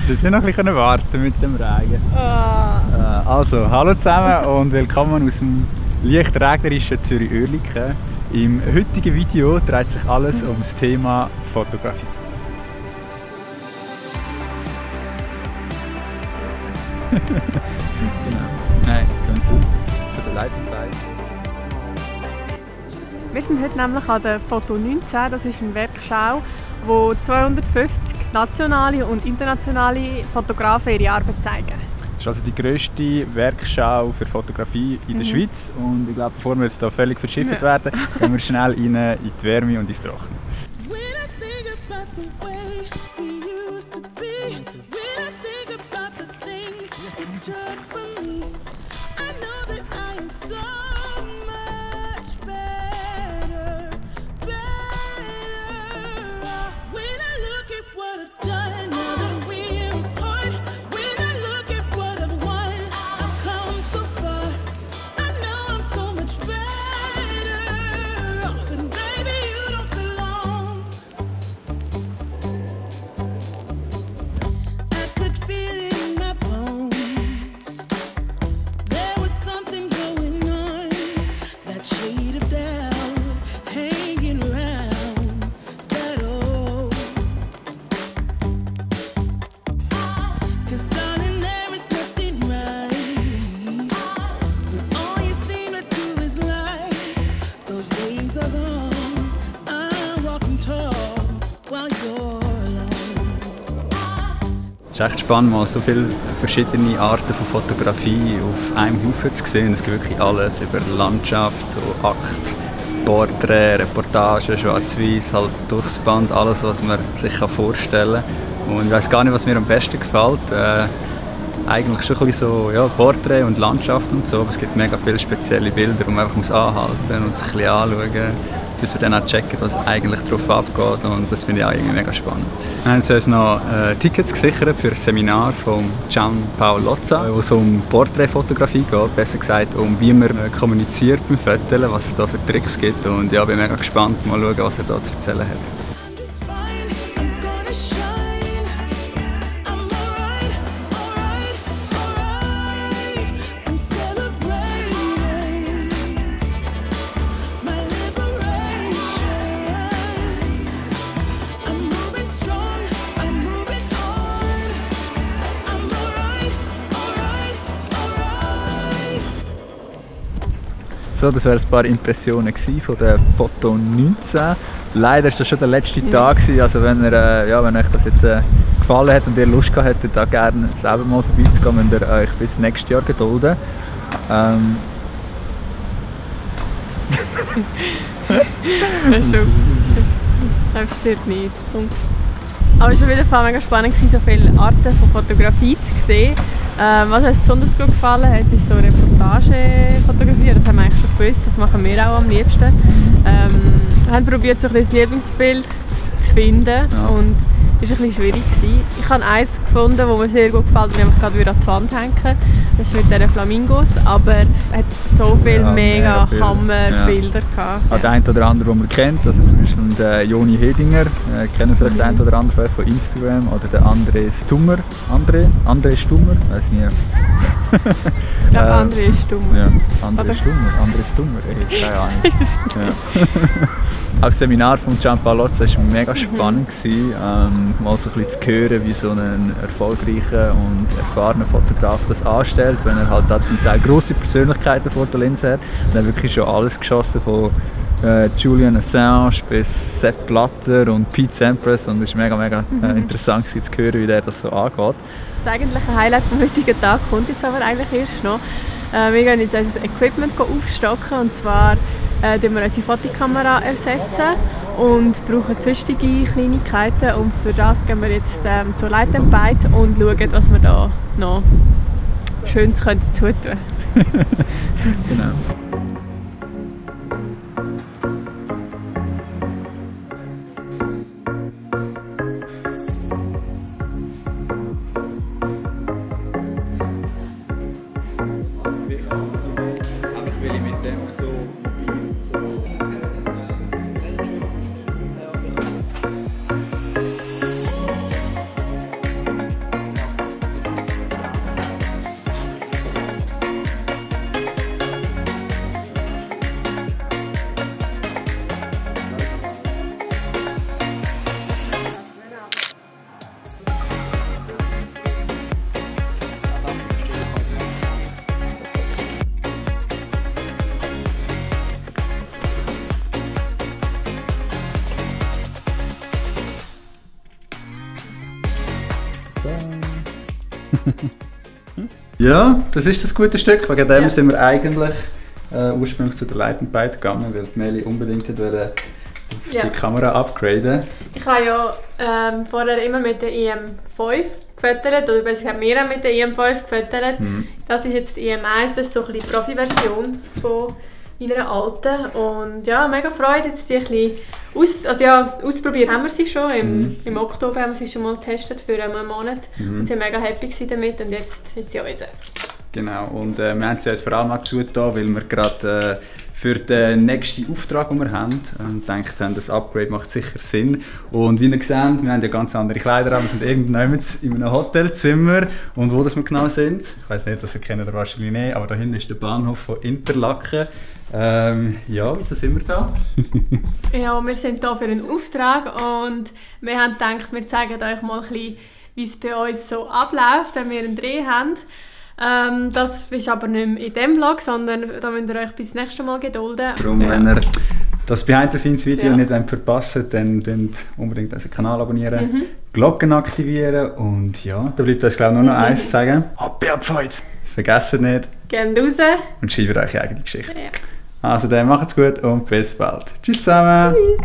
jetzt nicht noch ein bisschen warten mit dem Regen. Oh. Also, hallo zusammen und willkommen aus dem leicht regnerischen Zürich-Oerlikon. Im heutigen Video dreht sich alles um das Thema Fotografie. Genau. Nein, gehen Sie zu der Leitung bei. Wir sind heute nämlich an der Foto 19. Das ist eine Werkschau, wo 250 nationale und internationale Fotografen ihre Arbeit zeigen. Das ist also die grösste Werkschau für Fotografie in der Schweiz. Und ich glaube, bevor wir jetzt hier völlig verschifft werden, gehen wir schnell rein in die Wärme und ins Trockene. Es ist echt spannend, mal so viele verschiedene Arten von Fotografie auf einem Haufen zu sehen. Es gibt wirklich alles über Landschaft, so Akt, Porträt, Reportage, Schwarz-Weiß, halt durchs Band, alles, was man sich vorstellen kann. Und ich weiß gar nicht, was mir am besten gefällt. Eigentlich schon ein bisschen so, ja, Porträt und Landschaft und so, aber es gibt mega viele spezielle Bilder, die man einfach anhalten und sich ein bisschen anschauen muss, bis wir dann auch checken, was eigentlich drauf abgeht, und das finde ich auch irgendwie mega spannend. Wir haben uns noch Tickets gesichert für ein Seminar von Gianpaolo Lozza, wo es um Porträtfotografie geht, besser gesagt um wie man kommuniziert beim Fotografieren, was es da für Tricks gibt, und ja, bin mega gespannt, mal schauen, was er da zu erzählen hat. So, das waren ein paar Impressionen von der Foto 19. Leider war das schon der letzte Tag, also wenn euch das jetzt gefallen hat und ihr Lust gehabt hättet, da gerne selber mal vorbeizugehen, müsst ihr euch bis nächstes Jahr gedulden. Das ist schon. Das stört nicht. Aber es war auf jeden Fall mega spannend, so viele Arten von Fotografie zu sehen. Was uns besonders gut gefallen hat, ist so Reportagefotografie. Das haben wir eigentlich schon gewusst, das machen wir auch am liebsten. Wir haben probiert, so ein das Lieblingsbild zu finden, und es war ein bisschen schwierig. Ich habe eins gefunden, das mir sehr gut gefällt, und ich gerade wieder an die Wand hängen. Das ist mit diesen Flamingos, aber es hat so viele mega Hammerbilder gehabt. Der eine oder andere, den man kennt, also zum Beispiel der Joni Hedinger, kennen vielleicht der eine oder andere von Instagram, oder der André Stummer, André Stummer, weiß ich nicht. Ich glaube, André Stummer. Ja, André Stummer, keine Ahnung. Auch das Seminar von Gianpaolo Lozza war mega spannend, mal so ein bisschen zu hören, wie so ein erfolgreicher und erfahrener Fotograf das anstellt, wenn er halt da zum Teil grosse Persönlichkeiten vor der Linse hat. Er hat wirklich schon alles geschossen, von Julian Assange bis Sepp Blatter und Pete Sampras, und es ist mega interessant zu hören, wie der das so angeht. Das eigentliche Highlight vom heutigen Tag kommt jetzt aber eigentlich erst noch. Wir gehen jetzt unser Equipment aufstocken, und zwar ersetzen wir unsere Fotokamera und brauchen sonstige Kleinigkeiten, und für das gehen wir jetzt zur Light & Bite und schauen, was wir da noch Schönes zutun können. Genau. Ja, das ist das gute Stück. Wegen dem sind wir eigentlich ursprünglich zu der Light & Bite gegangen, weil die Meli unbedingt auf die Kamera upgraden. Ich habe ja vorher immer mit der EM5 gefüttert, oder besser gesagt, wir haben mit der EM5 gefüttert. Das ist jetzt die EM1, das ist so ein bisschen die Profi-Version von meiner alten. Und ja, mega Freude, jetzt die ein bisschen ausprobiert haben wir sie schon. Im Oktober haben wir sie schon mal getestet für einen Monat. Und sie waren mega happy damit und jetzt ist sie unsere. Genau, und wir haben sie uns vor allem auch zugetan, weil wir gerade für den nächsten Auftrag, den wir haben, gedacht haben, das Upgrade macht sicher Sinn. Und wie ihr seht, wir haben ja ganz andere Kleider an, wir sind irgendwann in einem Hotelzimmer. Und wo das wir genau sind, ich weiss nicht, das erkennen ihr wahrscheinlich nicht, aber da hinten ist der Bahnhof von Interlaken. Ja, wieso sind wir da? Ja, wir sind hier für einen Auftrag und wir haben gedacht, wir zeigen euch mal ein bisschen, wie es bei uns so abläuft, wenn wir einen Dreh haben. Das ist aber nicht mehr in diesem Vlog, sondern da müsst ihr euch bis das nächste Mal gedulden. Darum, wenn ihr das Behind-the-Scenes-Video nicht verpassen wollt, dann unbedingt unseren Kanal abonnieren, Glocken aktivieren und ja, da bleibt uns glaube ich nur noch eins zu sagen. Happy Abfahrt! Vergesst nicht. Geht raus Und schreibt eure eigene Geschichte. Ja. Also dann macht's gut und bis bald. Tschüss zusammen! Tschüss!